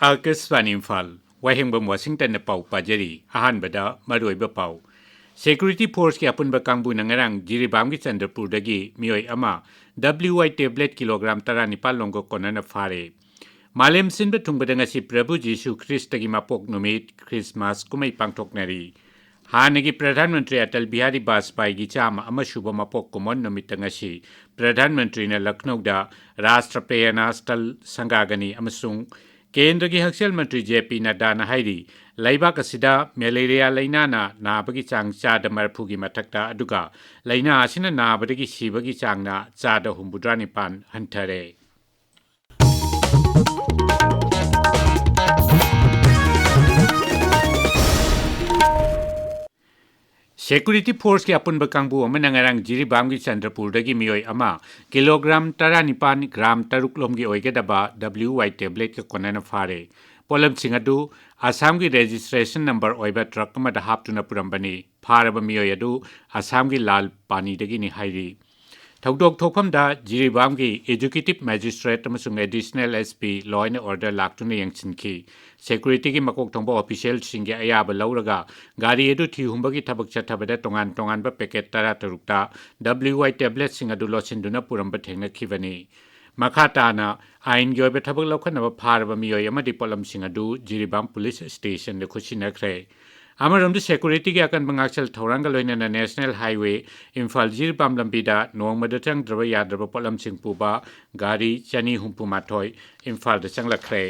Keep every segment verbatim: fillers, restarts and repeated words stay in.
ꯑꯥꯀꯥꯁꯕꯥꯅꯤ ꯏꯝꯐꯥꯜ, ꯋꯥꯍꯦꯡꯕꯝ ꯋꯥꯁꯤꯡꯇꯟꯅ ꯄꯥꯎ ꯄꯥꯖꯔꯤ꯫ ꯑꯍꯥꯟꯕꯗ ꯃꯔꯨꯑꯣꯏꯕ ꯄꯥꯎ꯫ ꯁꯦꯀ꯭ꯌꯨꯔꯤꯇꯤ ꯐꯣꯔꯁꯀꯤ ꯑꯄꯨꯟꯕ ꯀꯥꯡꯕꯨꯅ ꯉꯔꯥꯡ ꯖꯤꯔꯤꯕꯥꯝꯒꯤ ꯆꯟꯗ꯭ꯔꯄꯨꯔꯗꯒꯤ ꯃꯤꯑꯣꯏ ꯑꯃ ꯗꯕ꯭ꯂꯤꯌꯨ ꯋꯥꯏ ꯇꯦꯕ꯭ꯂꯦꯠ ꯀꯤꯂꯣꯒ꯭ꯔꯥꯝ ꯇꯔꯥꯅꯤꯄꯥꯜ ꯂꯣꯝꯒ ꯀꯣꯟꯅꯅ ꯐꯥꯔꯦ꯫ ꯃꯥꯂꯦꯝ ꯁꯤꯟꯕ ꯊꯨꯡꯕꯗ ꯉꯁꯤ ꯄ꯭ꯔꯚꯨ ꯖꯤꯁꯨ ꯈ꯭ꯔꯤꯁꯇꯒꯤ ꯃꯄꯣꯛ ꯅꯨꯃꯤꯠ, ꯈ꯭ꯔꯤꯁꯃꯥꯁ ꯀꯨꯝꯍꯩ ꯄꯥꯡꯊꯣꯛꯅꯔꯤ꯫ ꯍꯥꯟꯅꯒꯤ ꯄ꯭ꯔꯙꯥꯟ ꯃꯟꯇ꯭ꯔꯤ ꯑꯇꯜ ꯕꯤꯍꯥꯔꯤ ꯕꯥꯖꯄꯥꯏꯒꯤ ꯆꯥꯝꯃ ꯑꯃ ꯁꯨꯕ ꯃꯄꯣꯛ ꯀꯨꯝꯑꯣꯟ ꯅꯨꯃꯤꯠꯇ ꯉꯁꯤ ꯄ꯭ꯔꯙꯥꯟ ꯃꯟꯇ꯭ꯔꯤꯅ ꯂꯈꯅꯧꯗ ꯔꯥꯁꯇ꯭ꯔꯄꯌꯅ ꯁ꯭ꯇꯜ ꯁꯪꯒꯥꯒꯅꯤ ꯑꯃꯁꯨꯡ ꯀꯦꯟꯗ꯭ꯔꯒꯤ ꯍꯛꯁꯦꯜ ꯃꯟꯇ꯭ꯔꯤ ꯖꯦ ꯄꯤ ꯅꯗ꯭ꯗꯥꯅ ꯍꯥꯏꯔꯤ, ꯂꯩꯕꯥꯛ ꯑꯁꯤꯗ ꯃꯦꯂꯦꯔꯤꯌꯥ ꯂꯥꯏꯅꯥꯅ ꯅꯥꯕꯒꯤ ꯆꯥꯡ ꯆꯥꯗ ꯃꯔꯤꯐꯨꯒꯤ ꯃꯊꯛꯇ, ꯑꯗꯨꯒ ꯂꯥꯏꯅꯥ ꯑꯁꯤꯅ ꯅꯥꯕꯗꯒꯤ ꯁꯤꯕꯒꯤ ꯆꯥꯡꯅ ꯆꯥꯗ ꯍꯨꯝꯐꯨꯇꯔꯥ ꯅꯤꯄꯥꯟ ꯍꯟꯊꯔꯦ꯫ ꯁꯦꯀ꯭ꯌꯨꯔꯤꯇꯤ ꯐꯣꯔꯁꯀꯤ ꯑꯄꯨꯟꯕ ꯀꯥꯡꯕꯨ ꯑꯃꯅ ꯉꯔꯥꯡ ꯖꯤꯔꯤꯕꯥꯝꯒꯤ ꯆꯟꯗ꯭ꯔꯄꯨꯔꯗꯒꯤ ꯃꯤꯑꯣꯏ ꯑꯃ ꯀꯤꯂꯣꯒ꯭ꯔꯥꯝ ꯇꯔꯥꯅꯤꯄꯥꯟ ꯒ꯭ꯔꯥꯝ ꯇꯔꯨꯛ ꯂꯣꯝꯒꯤ ꯑꯣꯏꯒꯗꯕ ꯗꯕ꯭ꯂꯤꯌꯨ ꯋꯥꯏ ꯇꯦꯕ꯭ꯂꯦꯠꯀ ꯀꯣꯟꯅꯅ ꯐꯥꯔꯦ꯫ ꯄꯣꯠꯂꯝꯁꯤꯡ ꯑꯗꯨ ꯑꯁꯥꯝꯒꯤ ꯔꯦꯖꯤꯁꯇ꯭ꯔꯦꯁꯟ ꯅꯝꯕꯔ ꯑꯣꯏꯕ ꯇ꯭ꯔꯛ ꯑꯃꯗ ꯍꯥꯞꯇꯨꯅ ꯄꯨꯔꯝꯕꯅꯤ꯫ ꯐꯥꯔꯕ ꯃꯤꯑꯣꯏ ꯑꯗꯨ ꯑꯁꯥꯝꯒꯤ ꯂꯥꯜ ꯄꯥꯅꯤꯗꯒꯤꯅꯤ ꯍꯥꯏꯔꯤ꯫ ꯊꯧꯗꯣꯛ ꯊꯣꯛꯐꯝꯗ ꯖꯤꯔꯤꯕꯥꯝꯒꯤ ꯑꯦꯖꯨꯀꯦꯇꯤꯚ ꯃꯦꯖꯤꯁꯇ꯭ꯔꯦꯠ ꯑꯃꯁꯨꯡ additional S P law and order ꯂꯥꯛꯇꯨꯅ ꯌꯦꯡꯁꯤꯟꯈꯤ꯫ ꯁꯦꯀ꯭ꯌꯨꯔꯤꯇꯤꯒꯤ ꯃꯀꯣꯛ ꯊꯣꯡꯕ ꯑꯣꯐꯤꯁꯤꯌꯦꯜꯁꯤꯡꯒꯤ ꯑꯌꯥꯕ ꯂꯧꯔꯒ ꯒꯥꯔꯤ ꯑꯗꯨ ꯊꯤꯍꯨꯝꯕꯒꯤ ꯊꯕꯛ ꯆꯠꯊꯕꯗ ꯇꯣꯉꯥꯟ ꯇꯣꯉꯥꯟꯕ ꯄꯦꯀꯦꯠ ꯇꯔꯥ ꯇꯔꯨꯛꯇ ꯗꯕ꯭ꯂꯤꯌꯨ ꯋꯥꯏ ꯇꯦꯕ꯭ꯂꯦꯠꯁꯤꯡ ꯑꯗꯨ ꯂꯣꯠꯁꯤꯟꯗꯨꯅ ꯄꯨꯔꯝꯕ ꯊꯦꯡꯅꯈꯤꯕꯅꯤ꯫ ꯃꯈꯥ ꯇꯥꯅ ꯑꯥꯏꯟꯒꯤ ꯑꯣꯏꯕ ꯊꯕꯛ ꯂꯧꯈꯠꯅꯕ ꯐꯥꯔꯕ ꯃꯤꯑꯣꯏ ꯑꯃꯗꯤ ꯄꯣꯠꯂꯝꯁꯤꯡ ꯑꯗꯨ ꯖꯤꯔꯤꯕꯥꯝ ꯄꯨꯂꯤꯁ ꯁ꯭ꯇꯦꯁꯟꯗ ꯈꯨꯠꯁꯤꯟꯅꯈ꯭ꯔꯦ꯫ ꯑꯃꯔꯣꯝꯗ ꯁꯦꯀ꯭ꯌꯨꯔꯤꯇꯤꯒꯤ ꯑꯀꯟꯕ ꯉꯥꯛꯁꯦꯜ ꯊꯧꯔꯥꯡꯒ ꯂꯣꯏꯅꯅ ꯅꯦꯁꯅꯦꯜ ꯍꯥꯏꯋꯦ ꯏꯝꯐꯥꯜ ꯖꯤꯔꯤꯕꯥꯝ ꯂꯝꯕꯤꯗ ꯅꯣꯡꯃꯗ ꯆꯪꯗ꯭ꯔꯕ ꯌꯥꯗ꯭ꯔꯕ ꯄꯣꯠꯂꯝꯁꯤꯡ ꯄꯨꯕ ꯒꯥꯔꯤ ꯆꯅꯤ ꯍꯨꯝꯐꯨ ꯃꯥꯊꯣꯏ ꯏꯝꯐꯥꯜꯗ ꯆꯪꯂꯛꯈ꯭ꯔꯦ꯫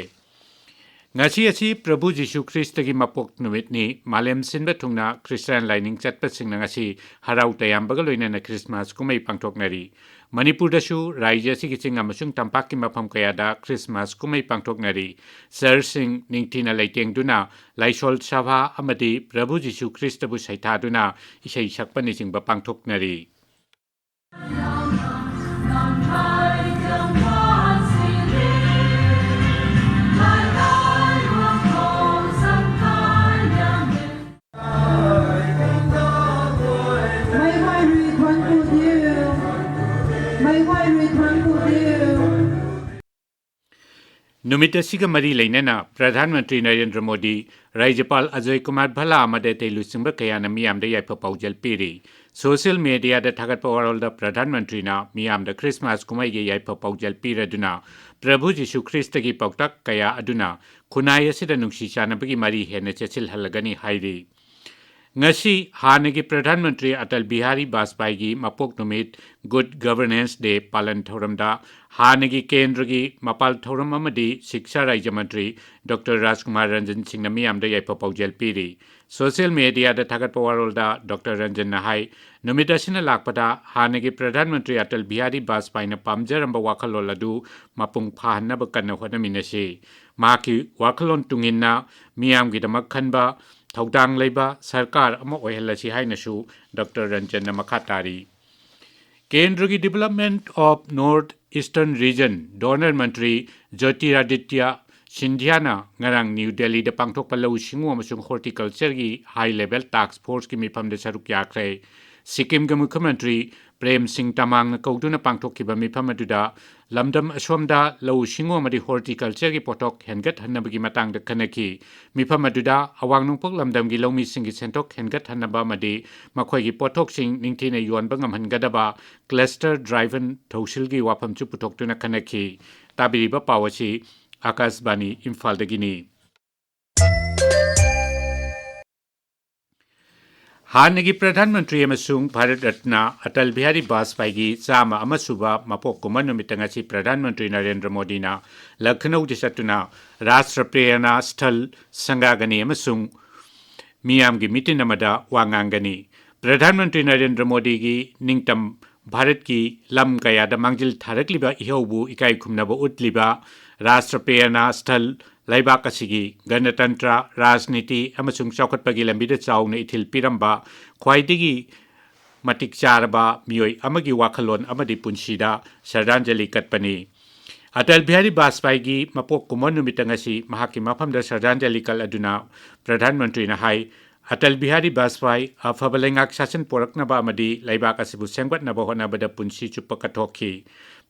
ꯉꯁꯤ ꯑꯁꯤ ꯄ꯭ꯔꯚꯨ ꯖꯤꯁꯨ ꯈ꯭ꯔꯤꯁꯇꯒꯤ ꯃꯄꯣꯛ ꯅꯨꯃꯤꯠꯅꯤ꯫ ꯃꯥꯂꯦꯝ ꯁꯤꯟꯕ ꯊꯨꯡꯅ ꯈ꯭ꯔꯤꯁꯇꯥꯟ ꯂꯥꯏꯅꯤꯡ ꯆꯠꯄꯁꯤꯡꯅ ꯉꯁꯤ ꯍꯔꯥꯎ ꯇꯌꯥꯝꯕꯒ ꯂꯣꯏꯅꯅ ꯈ꯭ꯔꯤꯁꯃꯥꯁ ꯀꯨꯝꯍꯩ ꯄꯥꯡꯊꯣꯛꯅꯔꯤ꯫ ꯃꯅꯤꯄꯨꯔꯗꯁꯨ ꯔꯥꯖ꯭ꯌ ꯑꯁꯤꯒꯤ ꯆꯤꯡ ꯑꯃꯁꯨꯡ ꯇꯝꯄꯥꯛꯀꯤ ꯃꯐꯝ ꯀꯌꯥꯗ ꯈ꯭ꯔꯤꯁꯃꯥꯁ ꯀꯨꯝꯍꯩ ꯄꯥꯡꯊꯣꯛꯅꯔꯤ꯫ ꯆꯔꯆꯁꯤꯡ ꯅꯤꯡꯊꯤꯅ ꯂꯩꯇꯦꯡꯗꯨꯅ ꯂꯥꯏꯁꯣꯜ ꯁꯚꯥ ꯑꯃꯗꯤ ꯄ꯭ꯔꯚꯨ ꯖꯤꯁꯨ ꯈ꯭ꯔꯤꯁꯇꯕꯨ ꯁꯩꯊꯥꯗꯨꯅ ꯏꯁꯩ ꯁꯛꯄꯅꯆꯤꯡꯕ ꯄꯥꯡꯊꯣꯛꯅꯔꯤ꯫ ꯅꯨꯃꯤꯠ ꯑꯁꯤꯒ ꯃꯔꯤ ꯂꯩꯅꯅ ꯄ꯭ꯔꯙꯥꯟ ꯃꯟꯇ꯭ꯔꯤ ꯅꯔꯦꯟꯗ꯭ꯔ ꯃꯣꯗꯤ, ꯔꯥꯖ꯭ꯌꯄꯥꯜ ꯑꯖꯣꯏ ꯀꯨꯃꯥꯔ ꯚꯜꯂꯥ ꯑꯃꯗꯤ ꯑꯇꯩ ꯂꯨꯆꯤꯡꯕ ꯀꯌꯥꯅ ꯃꯤꯌꯥꯝꯗ ꯌꯥꯏꯐ ꯄꯥꯎꯖꯦꯜ ꯄꯤꯔꯤ꯫ ꯁꯣꯁꯤꯌꯦꯜ ꯃꯦꯗꯤꯌꯥꯗ ꯊꯥꯒꯠꯄ ꯋꯥꯔꯣꯜꯗ ꯄ꯭ꯔꯙꯥꯟ ꯃꯟꯇ꯭ꯔꯤꯅ ꯃꯤꯌꯥꯝꯗ ꯈ꯭ꯔꯤꯁꯃꯥꯁ ꯀꯨꯝꯍꯩꯒꯤ ꯌꯥꯏꯐ ꯄꯥꯎꯖꯦꯜ ꯄꯤꯔꯗꯨꯅ, ꯄ꯭ꯔꯚꯨ ꯖꯤꯁꯨ ꯈ꯭ꯔꯤꯁꯇꯒꯤ ꯄꯥꯎꯇꯥꯛ ꯀꯌꯥ ꯑꯗꯨꯅ ꯈꯨꯟꯅꯥꯏ ꯑꯁꯤꯗ ꯅꯨꯡꯁꯤ ꯆꯥꯟꯅꯕꯒꯤ ꯃꯔꯤ ꯍꯦꯟꯅ ꯆꯦꯠꯁꯤꯜꯍꯜꯂꯒꯅꯤ ꯍꯥꯏꯔꯤ꯫ ꯉꯁꯤ ꯍꯥꯟꯅꯒꯤ ꯄ꯭ꯔꯙꯥꯟ ꯃꯟꯇ꯭ꯔꯤ ꯑꯇꯜ ꯕꯤꯍꯥꯔꯤ ꯕꯥꯖꯄꯥꯏꯒꯤ ꯃꯄꯣꯛ ꯅꯨꯃꯤꯠ, ꯒꯨꯗ ꯒꯚꯔꯅꯦꯟꯁ ꯗꯦ ꯄꯥꯂꯟ ꯊꯧꯔꯝꯗ ꯍꯥꯟꯅꯒꯤ ꯀꯦꯟꯗ꯭ꯔꯒꯤ ꯃꯄꯥꯜ ꯊꯧꯔꯝ ꯑꯃꯗꯤ ꯁꯤꯛꯁꯥ ꯔꯥꯖ꯭ꯌ ꯃꯟꯇ꯭ꯔꯤ ꯗꯣꯛꯇꯔ ꯔꯥꯖꯀꯨꯃꯥꯔ ꯔꯟꯖꯟ ꯁꯤꯡꯅ ꯃꯤꯌꯥꯝꯗ ꯌꯥꯏꯐ ꯄꯥꯎꯖꯦꯜ ꯄꯤꯔꯤ꯫ ꯁꯣꯁꯤꯌꯦꯜ ꯃꯦꯗꯤꯌꯥꯗ ꯊꯥꯒꯠꯄ ꯋꯥꯔꯣꯜꯗ ꯗꯣꯛꯇꯔ ꯔꯟꯖꯟꯅ ꯍꯥꯏ, ꯅꯨꯃꯤꯠ ꯑꯁꯤꯅ ꯂꯥꯛꯄꯗ ꯍꯥꯟꯅꯒꯤ ꯄ꯭ꯔꯙꯥꯟ ꯃꯟꯇ꯭ꯔꯤ ꯑꯇꯜ ꯕꯤꯍꯥꯔꯤ ꯕꯥꯖꯄꯥꯏꯅ ꯄꯥꯝꯖꯔꯝꯕ ꯋꯥꯈꯜꯂꯣꯟ ꯑꯗꯨ ꯃꯄꯨꯡ ꯐꯥꯍꯟꯅꯕ ꯀꯟꯅ ꯍꯣꯠꯅꯃꯤꯟꯅꯁꯤ꯫ ꯃꯍꯥꯛꯀꯤ ꯋꯥꯈꯜꯂꯣꯟ ꯇꯨꯡꯏꯟꯅ ꯃꯤꯌꯥꯝꯒꯤꯗꯃꯛ ꯈꯟꯕ, ꯊꯧꯗꯥꯡ ꯂꯩꯕ ꯁꯔꯀꯥꯔ ꯑꯃ ꯑꯣꯏꯍꯜꯂꯁꯤ ꯍꯥꯏꯅꯁꯨ ꯗꯣꯛꯇꯔ ꯔꯟꯖꯟꯅ ꯃꯈꯥ ꯇꯥꯔꯤ꯫ ꯀꯦꯟꯗ꯭ꯔꯒꯤ Development of North Eastern Region donor ꯃꯟꯇ꯭ꯔꯤ ꯖꯣꯇꯤꯔꯥꯗꯤꯇ꯭ꯌ ꯁꯤꯟꯙꯤꯌꯥꯅ ꯉꯔꯥꯡ ꯅ꯭ꯌꯨ ꯗꯦꯜꯂꯤꯗ ꯄꯥꯡꯊꯣꯛꯄ ꯂꯧꯎ ꯁꯤꯡꯎ ꯑꯃꯁꯨꯡ ꯍꯣꯔꯇꯤꯀꯜꯆꯔꯒꯤ ꯍꯥꯏ ꯂꯦꯚꯦꯜ ꯇꯥꯛꯁ ꯐꯣꯔꯁꯀꯤ ꯃꯤꯐꯝꯗ ꯁꯔꯨꯛ ꯌꯥꯈ꯭ꯔꯦ꯫ ꯁꯤꯛꯀꯤꯝꯒꯤ ꯃꯨꯈ꯭ꯌ ꯃꯟꯇ꯭ꯔꯤ ꯄ꯭ꯔꯦꯝ ꯁꯤꯡ ꯇꯃꯥꯡꯅ ꯀꯧꯗꯨꯅ ꯄꯥꯡꯊꯣꯛꯈꯤꯕ ꯃꯤꯐꯝ ꯑꯗꯨꯗ ꯂꯝꯗꯝ ꯑꯁꯣꯝꯗ ꯂꯧꯎ ꯁꯤꯡꯎ ꯑꯃꯗꯤ ꯍꯣꯔꯇꯤꯀꯜꯆꯔꯒꯤ ꯄꯣꯠꯊꯣꯛ ꯍꯦꯟꯒꯠꯍꯟꯅꯕꯒꯤ ꯃꯇꯥꯡꯗ ꯈꯟꯅꯈꯤ꯫ ꯃꯤꯐꯝ ꯑꯗꯨꯗ ꯑꯋꯥꯡ ꯅꯣꯡꯄꯣꯛ ꯂꯝꯗꯝꯒꯤ ꯂꯧꯃꯤꯁꯤꯡꯒꯤ ꯁꯦꯟꯊꯣꯛ ꯍꯦꯟꯒꯠꯍꯟꯅꯕ ꯑꯃꯗꯤ ꯃꯈꯣꯏꯒꯤ ꯄꯣꯠꯊꯣꯛꯁꯤꯡ ꯅꯤꯡꯊꯤꯅ ꯌꯣꯟꯕ ꯉꯝꯍꯟꯒꯗꯕ cluster driven ꯊꯧꯁꯤꯜꯒꯤ ꯋꯥꯐꯝꯁꯨ ꯄꯨꯊꯣꯛꯇꯨꯅ ꯈꯟꯅꯈꯤ꯫ ꯇꯥꯕꯤꯔꯤꯕ ꯄꯥꯎ ꯑꯁꯤ ꯑꯥꯀꯥꯁꯕꯥꯅꯤ ꯏꯝꯐꯥꯜꯗꯒꯤꯅꯤ꯫ ꯍꯥꯟꯅꯒꯤ ꯄ꯭ꯔꯙꯥꯟ ꯃꯟꯇ꯭ꯔꯤ ꯑꯃꯁꯨꯡ ꯚꯥꯔꯠ ꯔꯠꯅ ꯑꯇꯜ ꯕꯤꯍꯥꯔꯤ ꯕꯥꯖꯄꯥꯏꯒꯤ ꯆꯥꯝꯃ ꯑꯃ ꯁꯨꯕ ꯃꯄꯣꯛ ꯀꯨꯝꯑꯣꯟ ꯅꯨꯃꯤꯠꯇ ꯉꯁꯤ ꯄ꯭ꯔꯙꯥꯟ ꯃꯟꯇ꯭ꯔꯤ ꯅꯔꯦꯟꯗ꯭ꯔ ꯃꯣꯗꯤꯅ ꯂꯈꯅꯧꯗ ꯆꯠꯇꯨꯅ ꯔꯥꯁꯇ꯭ꯔ ꯄ꯭ꯔꯦꯔꯅꯥ ꯁ꯭ꯊꯜ, ꯁꯪꯒꯥꯒꯅꯤ ꯑꯃꯁꯨꯡ ꯃꯤꯌꯥꯝꯒꯤ ꯃꯤꯇꯤꯟ ꯑꯃꯗ ꯋꯥ ꯉꯥꯡꯒꯅꯤ꯫ ꯄ꯭ꯔꯙꯥꯟ ꯃꯟꯇ꯭ꯔꯤ ꯅꯔꯦꯟꯗ꯭ꯔ ꯃꯣꯗꯤꯒꯤ ꯅꯤꯡꯇꯝ ꯚꯥꯔꯠꯀꯤ ꯂꯝ ꯀꯌꯥꯗ ꯃꯥꯡꯖꯤꯜ ꯊꯥꯔꯛꯂꯤꯕ ꯏꯍꯧꯕꯨ ꯏꯀꯥꯏ ꯈꯨꯝꯅꯕ ꯎꯠꯂꯤꯕ ꯔꯥꯁꯇ꯭ꯔ ꯄ꯭ꯔꯦꯔꯅꯥ ꯁ꯭ꯊꯜ, ꯂꯩꯕꯥꯛ ꯑꯁꯤꯒꯤ ꯒꯅꯇꯟꯇ꯭ꯔ, ꯔꯥꯖꯅꯤꯇꯤ ꯑꯃꯁꯨꯡ ꯆꯥꯎꯈꯠꯄꯒꯤ ꯂꯝꯕꯤꯗ ꯆꯥꯎꯅ ꯏꯊꯤꯜ ꯄꯤꯔꯝꯕ ꯈ꯭ꯋꯥꯏꯗꯒꯤ ꯃꯇꯤꯛ ꯆꯥꯔꯕ ꯃꯤꯑꯣꯏ ꯑꯃꯒꯤ ꯋꯥꯈꯜꯂꯣꯟ ꯑꯃꯗꯤ ꯄꯨꯟꯁꯤꯗ ꯁ꯭ꯔꯗꯥꯟꯖꯂꯤ ꯀꯠꯄꯅꯤ꯫ ꯑꯇꯜ ꯕꯤꯍꯥꯔꯤ ꯕꯥꯖꯄꯥꯏꯒꯤ ꯃꯄꯣꯛ ꯀꯨꯝꯑꯣꯟ ꯅꯨꯃꯤꯠꯇ ꯉꯁꯤ ꯃꯍꯥꯛꯀꯤ ꯃꯐꯝꯗ ꯁ꯭ꯔꯗꯥꯟꯖꯂꯤ ꯀꯠꯂꯗꯨꯅ ꯄ꯭ꯔꯙꯥꯟ ꯃꯟꯇ꯭ꯔꯤꯅ ꯍꯥꯏ, ꯑꯇꯜ ꯕꯤꯍꯥꯔꯤ ꯕꯥꯖꯄꯥꯏ ꯑꯐꯕ ꯂꯩꯉꯥꯛ ꯁꯥꯁꯟ ꯄꯣꯔꯛꯅꯕ ꯑꯃꯗꯤ ꯂꯩꯕꯥꯛ ꯑꯁꯤꯕꯨ ꯁꯦꯝꯒꯠꯅꯕ ꯍꯣꯠꯅꯕꯗ ꯄꯨꯟꯁꯤ ꯆꯨꯞꯄ ꯀꯠꯊꯣꯛꯈꯤ꯫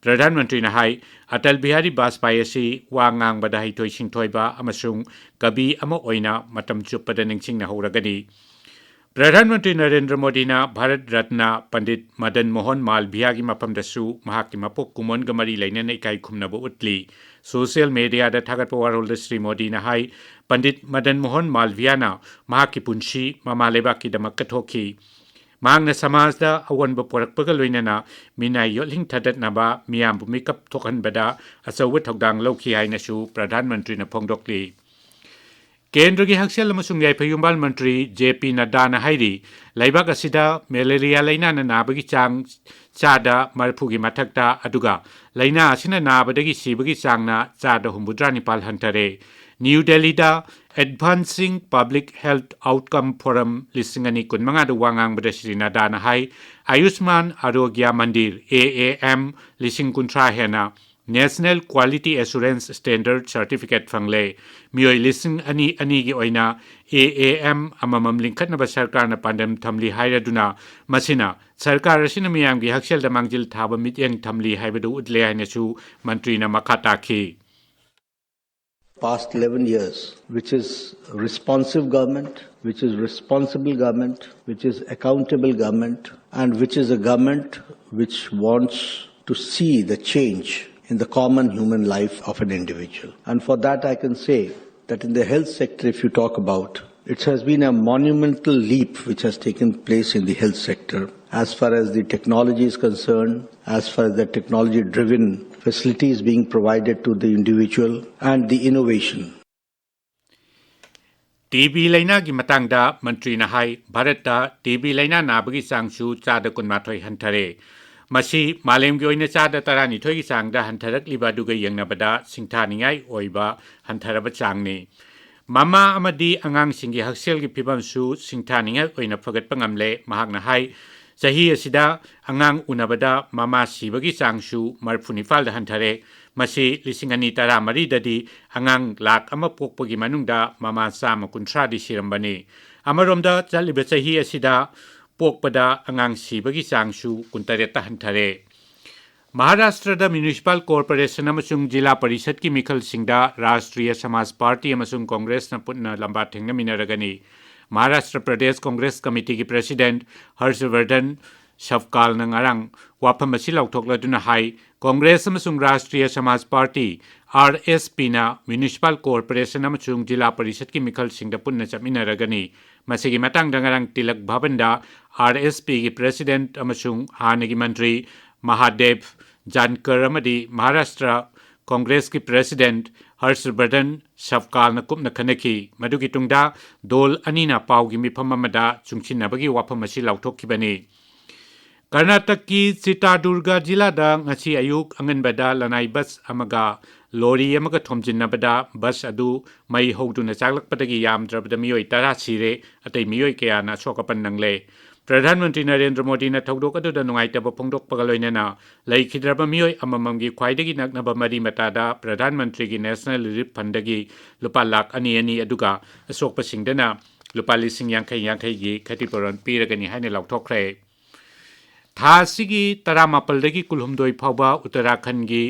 ꯄ꯭ꯔꯙꯥꯟ ꯃꯟꯇ꯭ꯔꯤꯅ ꯍꯥꯏ, ꯑꯇꯜ ꯕꯤꯍꯥꯔꯤ ꯕꯥꯖꯄꯥꯏ ꯑꯁꯤ ꯋꯥ ꯉꯥꯡꯕꯗ ꯍꯩꯊꯣꯏ ꯁꯤꯡꯊꯣꯏꯕ ꯑꯃꯁꯨꯡ ꯀꯕꯤ ꯑꯃ ꯑꯣꯏꯅ ꯃꯇꯝ ꯆꯨꯞꯄꯗ ꯅꯤꯡꯁꯤꯡꯅꯍꯧꯔꯒꯅꯤ꯫ ꯄ꯭ꯔꯙꯥꯟ ꯃꯟꯇ꯭ꯔꯤ ꯅꯔꯦꯟꯗ꯭ꯔ ꯃꯣꯗꯤꯅ ꯚꯥꯔꯠ ꯔꯠꯅ ꯄꯟꯗꯤꯠ ꯃꯗꯟ ꯃꯣꯍꯟ ꯃꯥꯜꯚꯤꯌꯥꯒꯤ ꯃꯐꯝꯗꯁꯨ ꯃꯍꯥꯛꯀꯤ ꯃꯄꯣꯛ ꯀꯨꯝꯑꯣꯟꯒ ꯃꯔꯤ ꯂꯩꯅꯅ ꯏꯀꯥꯏ ꯈꯨꯝꯅꯕ ꯎꯠꯂꯤ꯫ ꯁꯣꯁꯤꯌꯦꯜ ꯃꯦꯗꯤꯌꯥꯗ ꯊꯥꯒꯠꯄ ꯋꯥꯔꯣꯜꯗ ꯁ꯭ꯔꯤ ꯃꯣꯗꯤꯅ ꯍꯥꯏ, ꯄꯟꯗꯤꯠ ꯃꯗꯟ ꯃꯣꯍꯟ ꯃꯥꯜꯚꯤꯌꯥꯅ ꯃꯍꯥꯛꯀꯤ ꯄꯨꯟꯁꯤ ꯃꯃꯥ ꯂꯩꯕꯥꯛꯀꯤꯗꯃꯛ ꯀꯠꯊꯣꯛꯈꯤ꯫ ꯃꯍꯥꯛꯅ ꯁꯃꯥꯖꯗ ꯑꯑꯣꯟꯕ ꯄꯨꯔꯛꯄꯒ ꯂꯣꯏꯅꯅ ꯃꯤꯅꯥꯏ ꯌꯣꯠꯂꯤꯡ ꯊꯥꯗꯠꯅꯕ ꯃꯤꯌꯥꯝꯕꯨ ꯃꯤꯀꯞ ꯊꯣꯛꯍꯟꯕꯗ ꯑꯆꯧꯕ ꯊꯧꯗꯥꯡ ꯂꯧꯈꯤ ꯍꯥꯏꯅꯁꯨ ꯄ꯭ꯔꯙꯥꯟ ꯃꯟꯇ꯭ꯔꯤꯅ ꯐꯣꯡꯗꯣꯛꯂꯤ꯫ ꯀꯦꯟꯗ꯭ꯔꯒꯤ ꯍꯛꯁꯦꯜ ꯑꯃꯁꯨꯡ ꯌꯥꯏꯐ ꯌꯨꯝꯕꯥꯜ ꯃꯟꯇ꯭ꯔꯤ ꯖꯦ ꯄꯤ ꯅꯗ꯭ꯗꯥꯅ ꯍꯥꯏꯔꯤ, ꯂꯩꯕꯥꯛ ꯑꯁꯤꯗ ꯃꯦꯂꯦꯔꯤꯌꯥ ꯂꯥꯏꯅꯥꯅ ꯅꯥꯕꯒꯤ ꯆꯥꯡ ꯆꯥꯗ ꯃꯔꯤꯐꯨꯒꯤ ꯃꯊꯛꯇ, ꯑꯗꯨꯒ ꯂꯥꯏꯅꯥ ꯑꯁꯤꯅ ꯅꯥꯕꯗꯒꯤ ꯁꯤꯕꯒꯤ ꯆꯥꯡꯅ ꯆꯥꯗ ꯍꯨꯝꯐꯨꯇꯔꯥ ꯅꯤꯄꯥꯜ ꯍꯟꯊꯔꯦ꯫ ꯅ꯭ꯌꯨ ꯗꯦꯜꯂꯤꯗ Advancing Public Health Outcome Forum ꯂꯤꯁꯤꯡ ꯑꯅꯤ ꯀꯨꯟꯃꯉꯥꯗ ꯋꯥ ꯉꯥꯡꯕꯗ ꯁ꯭ꯔꯤ ꯅꯗ꯭ꯗꯥꯅ ꯍꯥꯏ, ꯑꯌꯨꯁꯃꯥꯟ ꯑꯔꯣꯒ꯭ꯌ ꯃꯟꯗꯤꯔ, ꯑꯦ ꯑꯦ ꯑꯦꯝ, ꯂꯤꯁꯤꯡ ꯀꯨꯟꯊ꯭ꯔꯥ ꯍꯦꯟꯅ National Quality Assurance Standard Certificate ꯐꯪꯂꯦ꯫ ꯃꯤꯑꯣꯏ ꯂꯤꯁꯤꯡ ꯑꯅꯤ ꯑꯅꯤꯒꯤ ꯑꯣꯏꯅ ꯑꯦ ꯑꯦ ꯑꯦꯝ ꯑꯃꯃꯝ ꯂꯤꯡꯈꯠꯅꯕ ꯁꯔꯀꯥꯔꯅ ꯄꯥꯟꯗꯝ ꯊꯝꯂꯤ ꯍꯥꯏꯔꯗꯨꯅ, ꯃꯁꯤꯅ ꯁꯔꯀꯥꯔ ꯑꯁꯤꯅ ꯃꯤꯌꯥꯝꯒꯤ ꯍꯛꯁꯦꯜꯗ ꯃꯥꯡꯖꯤꯜ ꯊꯥꯕ ꯃꯤꯠꯌꯦꯡ ꯊꯝꯂꯤ ꯍꯥꯏꯕꯗꯨ ꯎꯠꯂꯦ ꯍꯥꯏꯅꯁꯨ ꯃꯟꯇ꯭ꯔꯤꯅ ꯃꯈꯥ ꯇꯥꯈꯤ꯫ Past eleven years, which is responsive government, which is responsible government, which is accountable government, and which is a government which wants to see the change in the common human life of an individual. And for that, I can say that in the health sector, if you talk about, it has been a monumental leap which has taken place in the health sector as far as the technology is concerned, as far as the technology driven facilities being provided to the individual, and the innovation. T B ꯂꯥꯏꯅꯥꯒꯤ ꯃꯇꯥꯡꯗ ꯃꯟꯇ꯭ꯔꯤꯅ ꯍꯥꯏ, ꯚꯥꯔꯠꯇ T B ꯂꯥꯏꯅꯥ ꯅꯥꯕꯒꯤ ꯆꯥꯡꯁꯨ ꯆꯥꯗ ꯀꯨꯟꯃꯥꯊꯣꯏ ꯍꯟꯊꯔꯦ꯫ ꯃꯁꯤ ꯃꯥꯂꯦꯝꯒꯤ ꯑꯣꯏꯅ ꯆꯥꯗ ꯇꯔꯥꯅꯤꯊꯣꯏꯒꯤ ꯆꯥꯡꯗ ꯍꯟꯊꯔꯛꯂꯤꯕ ꯑꯗꯨꯒ ꯌꯦꯡꯅꯕꯗ ꯁꯤꯡꯊꯥꯅꯤꯡꯉꯥꯏ ꯑꯣꯏꯕ ꯍꯟꯊꯔꯕ ꯆꯥꯡꯅꯤ꯫ ꯃꯃꯥ ꯑꯃꯗꯤ ꯑꯉꯥꯡꯁꯤꯡꯒꯤ ꯍꯛꯁꯦꯜꯒꯤ ꯐꯤꯕꯝꯁꯨ ꯁꯤꯡꯊꯥꯅꯤꯡꯉꯥꯏ ꯑꯣꯏꯅ ꯐꯒꯠꯄ ꯉꯝꯂꯦ꯫ ꯃꯍꯥꯛꯅ ꯍꯥꯏ, ꯆꯍꯤ ꯑꯁꯤꯗ ꯑꯉꯥꯡ ꯎꯅꯕꯗ ꯃꯃꯥ ꯁꯤꯕꯒꯤ ꯆꯥꯡꯁꯨ ꯃꯔꯤꯐꯨ ꯅꯤꯄꯥꯜꯗ ꯍꯟꯊꯔꯦ꯫ ꯃꯁꯤ ꯂꯤꯁꯤꯡ ꯑꯅꯤ ꯇꯔꯥꯃꯔꯤꯗꯗꯤ ꯑꯉꯥꯡ ꯂꯥꯈ ꯑꯃ ꯄꯣꯛꯄꯒꯤ ꯃꯅꯨꯡꯗ ꯃꯃꯥ ꯆꯥꯝꯃ ꯀꯨꯟꯊ꯭ꯔꯥꯗꯤ ꯁꯤꯔꯝꯕꯅꯤ꯫ ꯑꯃꯔꯣꯝꯗ, ꯆꯠꯂꯤꯕ ꯆꯍꯤ ꯑꯁꯤꯗ ꯄꯣꯛꯄꯗ ꯑꯉꯥꯡ ꯁꯤꯕꯒꯤ ꯆꯥꯡꯁꯨ ꯀꯨꯟꯇꯔꯦꯠꯇ ꯍꯟꯊꯔꯦ꯫ ꯃꯍꯥꯔꯥꯁꯇ꯭ꯔꯗ ꯃ꯭ꯌꯨꯅꯤꯁꯤꯄꯥꯜ ꯀꯣꯔꯄꯣꯔꯦꯁꯟ ꯑꯃꯁꯨꯡ ꯖꯤꯂꯥ ꯄꯔꯤꯁꯠꯀꯤ ꯃꯤꯈꯜꯁꯤꯡꯗ ꯔꯥꯁꯇ꯭ꯔꯤꯌ ꯁꯃꯥꯖ ꯄꯥꯔꯇꯤ ꯑꯃꯁꯨꯡ ꯀꯣꯡꯒ꯭ꯔꯦꯁꯅ ꯄꯨꯟꯅ ꯂꯝꯕꯥ ꯊꯦꯡꯅꯃꯤꯟꯅꯔꯒꯅꯤ꯫ ꯃꯍꯥꯔꯥꯁꯇ꯭ꯔ ꯄ꯭ꯔꯗꯦꯁ ꯀꯣꯡꯒ꯭ꯔꯦꯁ ꯀꯃꯤꯇꯤꯒꯤ ꯄ꯭ꯔꯦꯁꯤꯗꯦꯟꯠ ꯍꯔꯁꯕꯔꯙꯟ ꯁꯕꯀꯥꯜꯅ ꯉꯔꯥꯡ ꯋꯥꯐꯝ ꯑꯁꯤ ꯂꯥꯎꯊꯣꯛꯂꯗꯨꯅ ꯍꯥꯏ, ꯀꯣꯡꯒ꯭ꯔꯦꯁ ꯑꯃꯁꯨꯡ ꯔꯥꯁꯇ꯭ꯔꯤꯌ ꯁꯃꯥꯖ ꯄꯥꯔꯇꯤ, ꯑꯥꯔ ꯑꯦꯁ ꯄꯤꯅ ꯃ꯭ꯌꯨꯅꯤꯁꯤꯄꯥꯜ ꯀꯣꯔꯄꯣꯔꯦꯁꯟ ꯑꯃꯁꯨꯡ ꯖꯤꯂꯥ ꯄꯔꯤꯁꯠꯀꯤ ꯃꯤꯈꯜꯁꯤꯡꯗ ꯄꯨꯟꯅ ꯆꯠꯃꯤꯟꯅꯔꯒꯅꯤ꯫ ꯃꯁꯤꯒꯤ ꯃꯇꯥꯡꯗ ꯉꯔꯥꯡ ꯇꯤꯂꯛ ꯚꯕꯟꯗ ꯑꯥꯔ ꯑꯦꯁ ꯄꯤꯒꯤ ꯄ꯭ꯔꯦꯁꯤꯗꯦꯟꯠ ꯑꯃꯁꯨꯡ ꯍꯥꯟꯅꯒꯤ ꯃꯟꯇ꯭ꯔꯤ ꯃꯍꯥꯗꯦꯕ ꯖꯥꯟꯀꯔ ꯑꯃꯗꯤ ꯃꯍꯥꯔꯥꯁꯇ꯭ꯔ ꯀꯣꯡꯒ꯭ꯔꯦꯁꯀꯤ ꯄ꯭ꯔꯦꯁꯤꯗꯦꯟꯠ ꯍꯔꯁꯕꯔꯙꯟ ꯁꯕꯀꯥꯜꯅ ꯀꯨꯞꯅ ꯈꯟꯅꯈꯤ꯫ ꯃꯗꯨꯒꯤ ꯇꯨꯡꯗ ꯗꯣꯜ ꯑꯅꯤꯅ ꯄꯥꯎꯒꯤ ꯃꯤꯐꯝ ꯑꯃꯗ ꯆꯨꯡꯁꯤꯟꯅꯕꯒꯤ ꯋꯥꯐꯝ ꯑꯁꯤ ꯂꯥꯎꯊꯣꯛꯈꯤꯕꯅꯤ꯫ ꯀꯔꯅꯥꯇꯛꯀꯤ ꯆꯤꯇꯥꯗꯨꯔꯒ ꯖꯤꯂꯥꯗ ꯉꯁꯤ ꯑꯌꯨꯛ ꯑꯉꯟꯕꯗ ꯂꯅꯥꯏ ꯕꯁ ꯑꯃꯒ ꯂꯣꯔꯤ ꯑꯃꯒ ꯊꯣꯝꯖꯤꯟꯅꯕꯗ ꯕꯁ ꯑꯗꯨ ꯃꯩ ꯍꯧꯗꯨꯅ ꯆꯥꯛꯂꯛꯄꯗꯒꯤ ꯌꯥꯝꯗ꯭ꯔꯕꯗ ꯃꯤꯑꯣꯏ ꯇꯔꯥ ꯁꯤꯔꯦ, ꯑꯇꯩ ꯃꯤꯑꯣꯏ ꯀꯌꯥꯅ ꯑꯁꯣꯛ ꯑꯄꯟ ꯅꯪꯂꯦ꯫ ꯄ꯭ꯔꯙꯥꯟ ꯃꯟꯇ꯭ꯔꯤ ꯅꯔꯦꯟꯗ꯭ꯔ ꯃꯣꯗꯤꯅ ꯊꯧꯗꯣꯛ ꯑꯗꯨꯗ ꯅꯨꯡꯉꯥꯏꯇꯕ ꯐꯣꯡꯗꯣꯛꯄꯒ ꯂꯣꯏꯅꯅ ꯂꯩꯈꯤꯗ꯭ꯔꯕ ꯃꯤꯑꯣꯏ ꯑꯃꯃꯝꯒꯤ ꯈ꯭ꯋꯥꯏꯗꯒꯤ ꯅꯛꯅꯕ ꯃꯔꯤ ꯃꯇꯥꯗ ꯄ꯭ꯔꯙꯥꯟ ꯃꯟꯇ꯭ꯔꯤꯒꯤ ꯅꯦꯁꯅꯦꯜ ꯔꯤꯂꯤꯐ ꯐꯟꯗꯒꯤ ꯂꯨꯄꯥ ꯂꯥꯈ ꯑꯅꯤ ꯑꯅꯤ, ꯑꯗꯨꯒ ꯑꯁꯣꯛꯄꯁꯤꯡꯗꯅ ꯂꯨꯄꯥ ꯂꯤꯁꯤꯡ ꯌꯥꯡꯈꯩ ꯌꯥꯡꯈꯩꯒꯤ ꯈꯇꯤꯄꯨꯔꯣꯟ ꯄꯤꯔꯒꯅꯤ ꯍꯥꯏꯅ ꯂꯥꯎꯊꯣꯛꯈ꯭ꯔꯦ꯫ ꯊꯥ ꯑꯁꯤꯒꯤ ꯇꯔꯥꯃꯥꯄꯜꯗꯒꯤ ꯀꯨꯟꯍꯨꯝꯗꯣꯏ ꯐꯥꯎꯕ ꯎꯠꯇꯔꯥꯈꯟꯒꯤ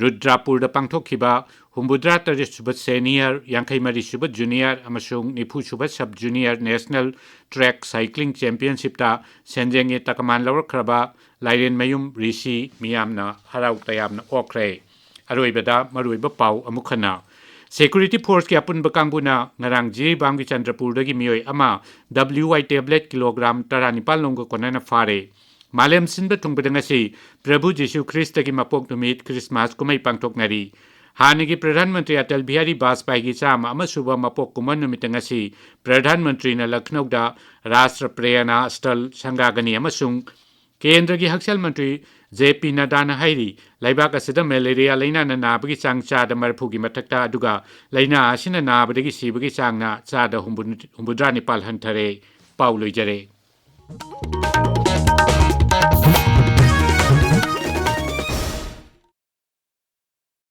ꯔꯨꯗ꯭ꯔꯥꯄꯨꯔꯗ ꯄꯥꯡꯊꯣꯛꯈꯤꯕ ꯍꯨꯝꯐꯨꯇꯔꯥ ꯇꯔꯦꯠ ꯁꯨꯕ ꯁꯦꯅꯤꯌꯔ, ꯌꯥꯡꯈꯩ ꯃꯔꯤ ꯁꯨꯕ ꯖꯨꯅꯤꯌꯔ ꯑꯃꯁꯨꯡ ꯅꯤꯐꯨ ꯁꯨꯕ sub junior national track cycling ꯆꯦꯝꯄꯤꯌꯟꯁꯤꯞꯇ ꯁꯦꯟꯖꯦꯡꯒꯤ ꯇꯀꯃꯥꯟ ꯂꯧꯔꯛꯈ꯭ꯔꯕ ꯂꯥꯏꯔꯦꯟꯃꯌꯨꯝ ꯔꯤꯁꯤ ꯃꯤꯌꯥꯝꯅ ꯍꯔꯥꯎ ꯇꯌꯥꯝꯅ ꯑꯣꯛꯈ꯭ꯔꯦ꯫ ꯑꯔꯣꯏꯕꯗ ꯃꯔꯨꯑꯣꯏꯕ ꯄꯥꯎ ꯑꯃꯨꯛ ꯍꯟꯅ꯫ ꯁꯦꯀ꯭ꯌꯨꯔꯤꯇꯤ ꯐꯣꯔꯁꯀꯤ ꯑꯄꯨꯟꯕ ꯀꯥꯡꯕꯨꯅ ꯉꯔꯥꯡ ꯖꯤꯔꯤꯕꯥꯝꯒꯤ ꯆꯟꯗ꯭ꯔꯄꯨꯔꯗꯒꯤ ꯃꯤꯑꯣꯏ ꯑꯃ ꯗꯕ꯭ꯂꯤꯎ ꯋꯥꯏ ꯇꯦꯕ꯭ꯂꯦꯠ ꯀꯤꯂꯣꯒ꯭ꯔꯥꯝ ꯇꯔꯥꯅꯤꯄꯥꯜ ꯂꯣꯝꯒ ꯀꯣꯟꯅꯅ ꯐꯥꯔꯦ꯫ ꯃꯥꯂꯦꯝ ꯁꯤꯟꯕ ꯊꯨꯡꯕꯗ ꯉꯁꯤ ꯄ꯭ꯔꯚꯨ ꯖꯤꯁꯨ ꯈ꯭ꯔꯤꯁꯇꯒꯤ ꯃꯄꯣꯛ ꯅꯨꯃꯤꯠ, ꯈ꯭ꯔꯤꯁꯃꯥꯁ ꯀꯨꯝꯍꯩ ꯄꯥꯡꯊꯣꯛꯅꯔꯤ꯫ ꯍꯥꯟꯅꯒꯤ ꯄ꯭ꯔꯙꯥꯟ ꯃꯟꯇ꯭ꯔꯤ ꯑꯇꯜ ꯕꯤꯍꯥꯔꯤ ꯕꯥꯖꯄꯥꯏꯒꯤ ꯆꯥꯝꯃ ꯑꯃꯁꯨꯕ ꯃꯄꯣꯛ ꯀꯨꯝꯑꯣꯟ ꯅꯨꯃꯤꯠꯇ ꯉꯁꯤ ꯄ꯭ꯔꯙꯥꯟ ꯃꯟꯇ꯭ꯔꯤꯅ ꯂꯈꯅꯧꯗ ꯔꯥꯁꯇ꯭ꯔ ꯄ꯭ꯔꯦꯔꯅꯥ ꯑꯁꯇꯜ ꯁꯪꯒꯥꯒꯅꯤ ꯑꯃꯁꯨꯡ ꯀꯦꯟꯗ꯭ꯔꯒꯤ ꯍꯛꯁꯦꯜ ꯃꯟꯇ꯭ꯔꯤ ꯖꯦ ꯄꯤ ꯅꯗꯥꯅ ꯍꯥꯏꯔꯤ, ꯂꯩꯕꯥꯛ ꯑꯁꯤꯗ ꯃꯦꯂꯦꯔꯤꯌꯥ ꯂꯥꯏꯅꯥꯅ ꯅꯥꯕꯒꯤ ꯆꯥꯡ ꯆꯥꯗ ꯃꯔꯤꯐꯨꯒꯤ ꯃꯊꯛꯇ, ꯑꯗꯨꯒ ꯂꯥꯏꯅꯥ ꯑꯁꯤꯅ ꯅꯥꯕꯗꯒꯤ ꯁꯤꯕꯒꯤ ꯆꯥꯡꯅ ꯆꯥꯗ ꯍꯨꯝꯐꯨ, ꯍꯨꯝꯐꯨꯇꯔꯥ ꯅꯤꯄꯥꯜ ꯍꯟꯊꯔꯦ꯫ ꯄꯥꯎ ꯂꯣꯏꯖꯔꯦ꯫